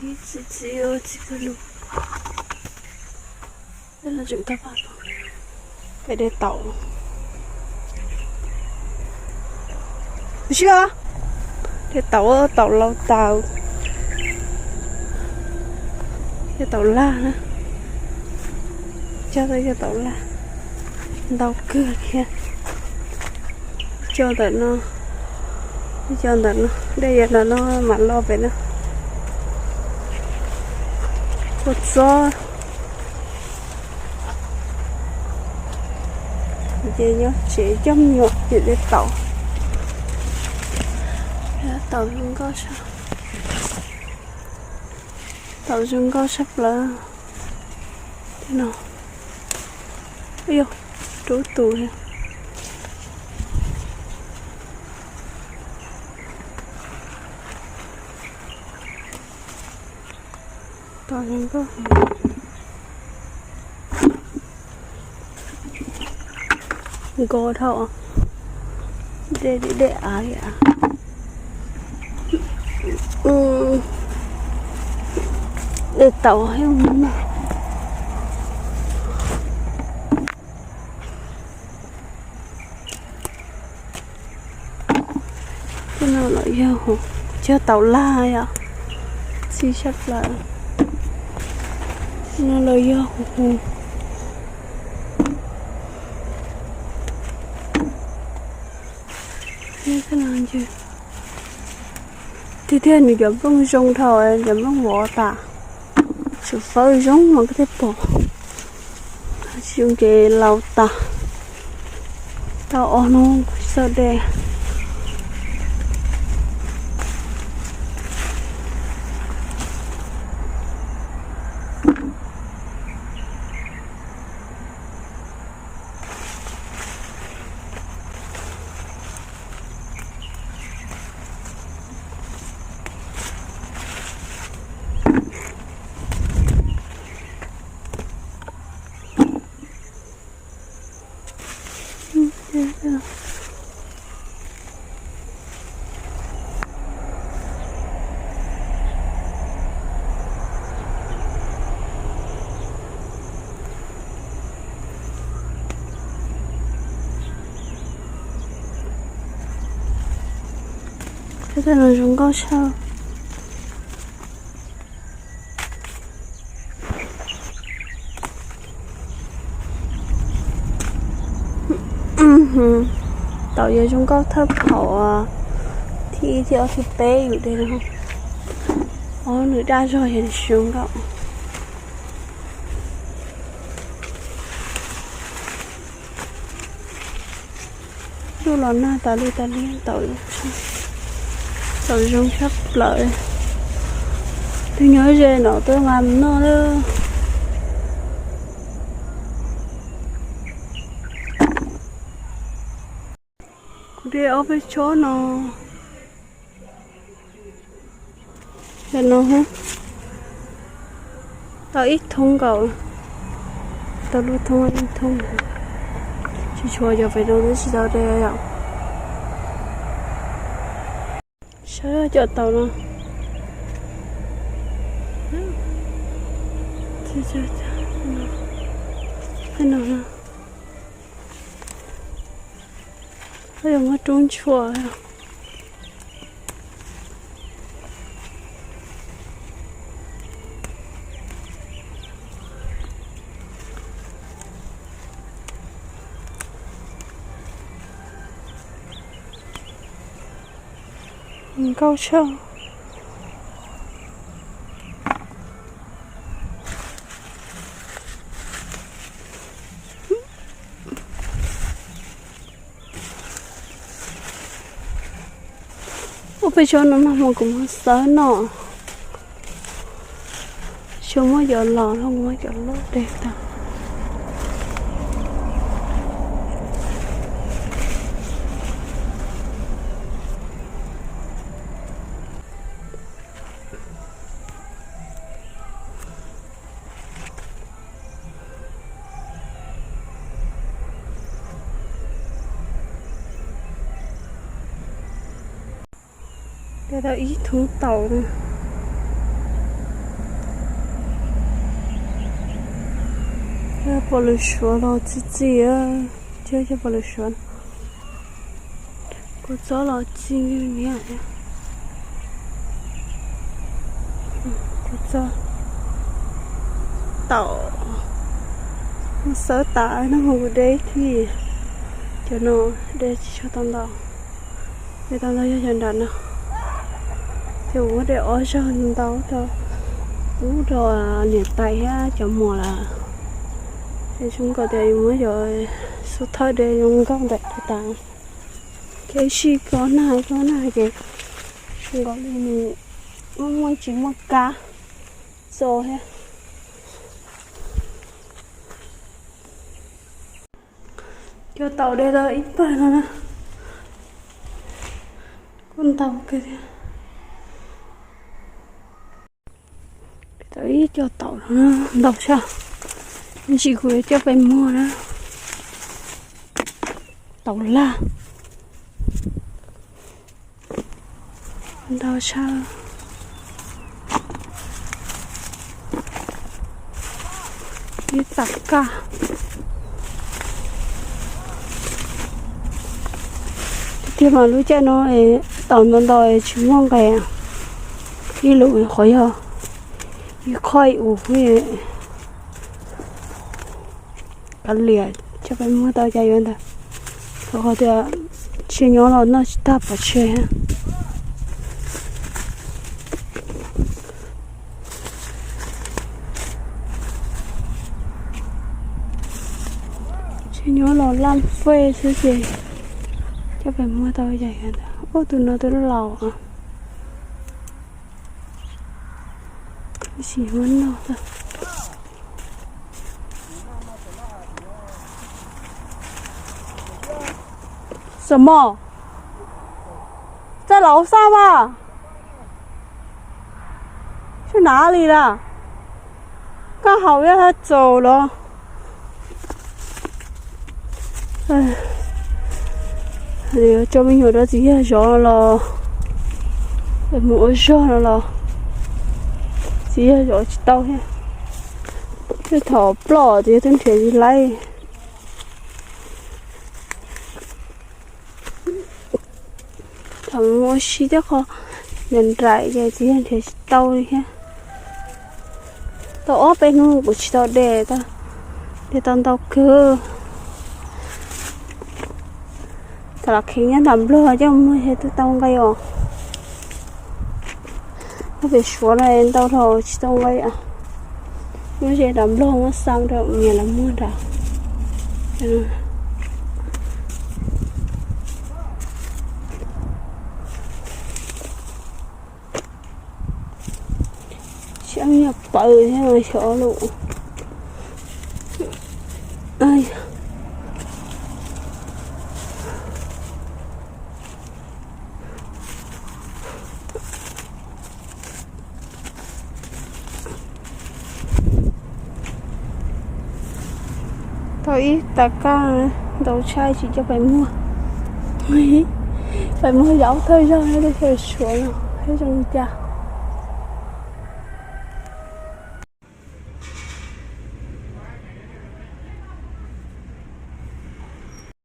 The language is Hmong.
Txiv, txiv, txiv kawg lug. Peb de taum. Ua si, de taum, taum laus tas. Yog taum laj na. Cog tau yog taum laj. Ntau kawg thiab. Cog ntawm no, cog ntawm no, dej yog ntawm no mam los pem no. Kua txob. Ces nyob tsev coj me nyuam ces de taum. Taum zoo nkauj tshaj, taum zoo nkauj tshaj plaws. Tej no, yog rub tus. Taum zoo nkauj. Nkos dhau, dej li dej av li av. De taum heev no. Tej no los yog, cog taum laj yom, txi sab plaws. Tej no los yog hu hu. Tiag tiag nws cov nplooj zoo dhau, cov nplooj vov tas, tsuas fawb zoo mas koj thiaj pom. Tsis zoo ces laus tas. Tau ob hnub xawb dej. Tej no zoo nkauj tshaj. Taum yog zoo nkauj thawj phaum thib ib thiab ob thib peb yus de no. Ob nws daj zog yog zoo nkauj. Lub los nag tas li tas li, taum zoo tshaj plaws. Twb nyob ze no twb nqa mus noj lawm. Kuv de ob peb tsob no. Ntawm no, tau ib thoob nkaus, tau lub thoob ib thoob. Tsis tshuav cov pem no twb tsis tau de yom. Saib cov taum no. Tej no, koj yuav muab rub ntshua. Nkauj tshaj. Ua peb tsob no mas kuv muab xawb noj. Tsis muab cov los, muab cov loj dej tag. Tau ib thoob taum na. Cog pom lwm suav los txi txiv, thiab cog pom lwm suav. Kua txob los txi niam thiab. Kua txob, taum, xawb tas no mus de ib tij. Cov no de tsis tshua tau ntau, de tau ntau yog cov nram no. Ces kuv muab de ob zaug ntau rau, ub, rau niam tais thiab cov muam lawm. Es zoo nkaus tias yus muab cov xub thawj de zoo nkauj ntawm tas. Ces sij kob nag kob nag ces zoo nkaus li nws muaj muaj tsis muaj kab txo thiab. Cov taum de tau ib pawg no na, kuj ntau kawg thiab. Tau ib co taum no ntau tshaj, ntsis kuv yuav coj pem muag na. Taum laj ntau tshaj, ib tas kaj. Tiag mas lub caij no taum ntau ntau tsis muaj nqaij, ib lub qhov yog ib qho ib us. Kav liam, coj peb muag tau cas yuav ntag. Rau qhov tias tsis nyob los noj tsis tag pov tseg. Tsis nyob los laj fej xwb ces coj peb muag tau cas yuav ntag. Ub, tus no twb laus. Sim muab noj tag. Xam mos, txaij laus xaj mas, sib nav li lawm, koj haus ib haj txaus los. Coj me nyuam rau txiv yawg zov los, mus ua zog no los txiv yawg zov tsis tau thiab. Twb thaum ploj txiv yawg twb nrhiav tsis laib. Thaum mus ua si thiab qhov nram nraim ces txiv yawg nrhiav tsis tau li thiab. Tau ob peb hnub kuv tsis tau de, de tau ntau kawg. Thaum los kheev nyob nram nplog coj muag ces twb tau nqaij os. Nyob pem Suav no ntau dhau tsis tau nqaij. Muab ze nram nplog muab xa rau niam los muag nrad. Siab nyuag pawv thiab xyov lus. Tau ib tas kaj ntau tshaj, tsis coj peb muag. Peb muag zaub thawj zaug nyob rau sab Suav no, zoo li cas.